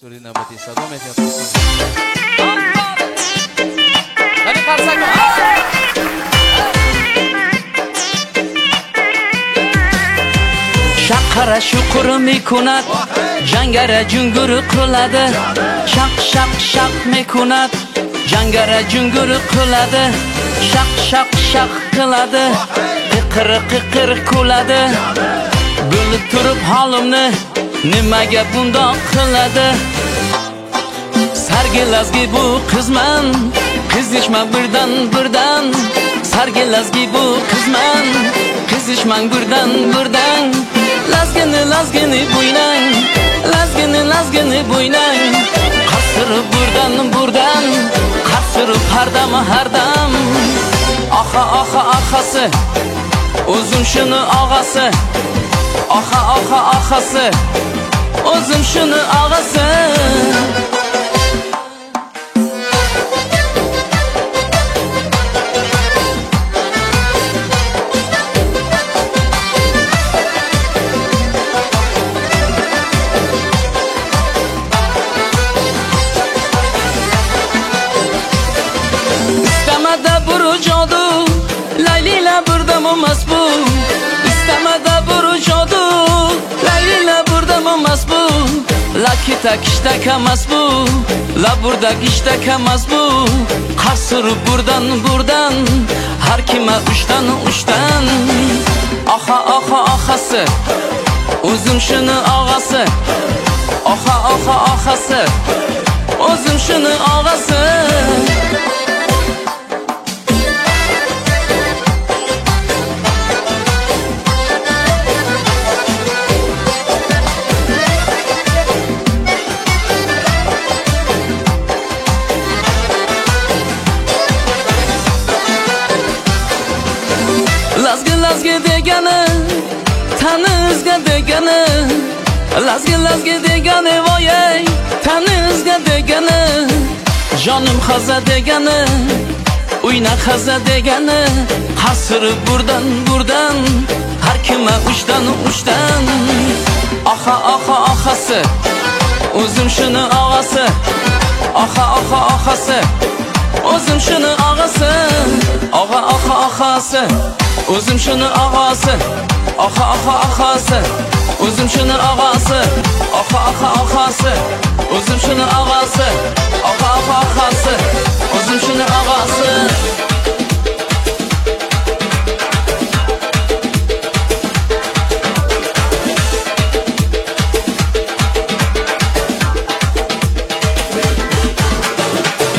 Суруди навбатӣ садо медиҳад. Qani qarsak. Shaqara shuqur mekунад, jangara jungur qiladi. Shaq shaq shaq mekунад, jangara jungur qiladi. Shaq shaq shaq qiladi, qiqir qiqir kuladi. Bilib turib holimni nimaga bundoq qiladi? Sargilazgi bu qizman, qizishma birdan birdan. Sargilazgi bu qizman, qizishmang birdan birdan. Lazgini lazgini bo'ynang, lazgini lazgini bo'ynang. Qasirib birdan birdan, qasirib hardam hardam. Oha oha ohasi, o'zim shuni og'asi. Oha oha ohasi, o'zim shuni og'asi. İstemede buru jodu, Laylila burada emas bu. İstemede buru jodu, Laylila burada emas bu. La kita kishtak emas bu, la burada kishtak emas bu. Qasirib burdan burdan, har kima uchdan uchdan. Oha oha ohasi, o'zim shuni og'asi. Oha oha ohasi, o'zim shuni og'asi. Lazgi lazgi degani, tanizga degani. Lazgi lazgi degani, voy ey, tanizga degani. Jonim xaza degani, o'yna xaza degani. Qasirib burdan burdan, har kima uchdan uchdan. Oha oha ohasi, o'zim shuni og'asi. Oha oha ohasi, o'zim shuni og'asi. Og'a oha ohasi, o'zim shuni og'asi. Oha oha ohasi, o'zim shuni og'asi. Oha oha ohasi, o'zim shuni og'asi. Oha oha ohasi, o'zim shuni og'asi.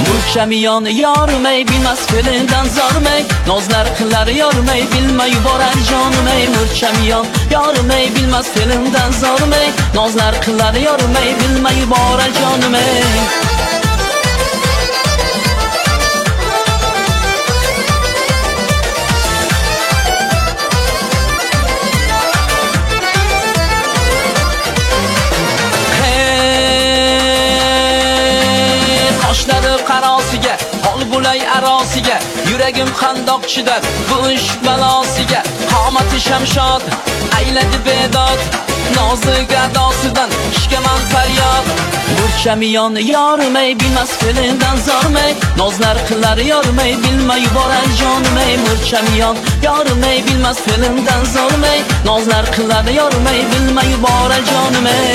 Murchamiyon yorimay, bilmas fe'lidan zormay. Nozlar qilar yormay, bilmay yuborar jonimay. Murchamiyon yorimay, bilmas fe'limdan zormay. Nozlar qilar yormay, bilmay yuborar jonimay. Qarosiga, hol bo'lay arosiga, yuragim qandoq chidar bu ish balosiga. Qomati shamshod ayladi bedod, nozi gadosidan ishkaman faryod. Murchamiyon yorimay, bilmas fe'lidan zormay. Nozlar qilar yormay, bilmay yuborar jonimay. Murchamiyon yorimay, bilmas fe'limdan zormay. Nozlar qilar yormay, bilmay yuborar jonimay.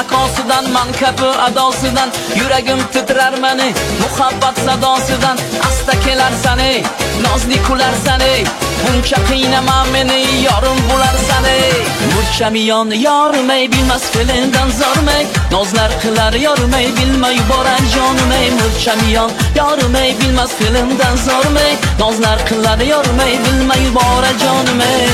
Akosidan man kabi adosidan, yuragim titrar mani muhabbat sadosidan. Asta kelarsan ey, nozli kularsan ey, buncha qiynama meni yorim bo'larsan ey. Murchamiyon yorimay, bilmas fe'lidan zormay. Nozlar qilar yormay, bilmay yuborar jonimay. Murchamiyon yorimay, bilmas fe'limdan zormay. Nozlar qilar yormay, bilmay yuborar jonimay.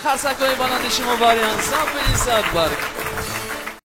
Qarsak qo'yib baland ishimo variant, Sabri Sadbark.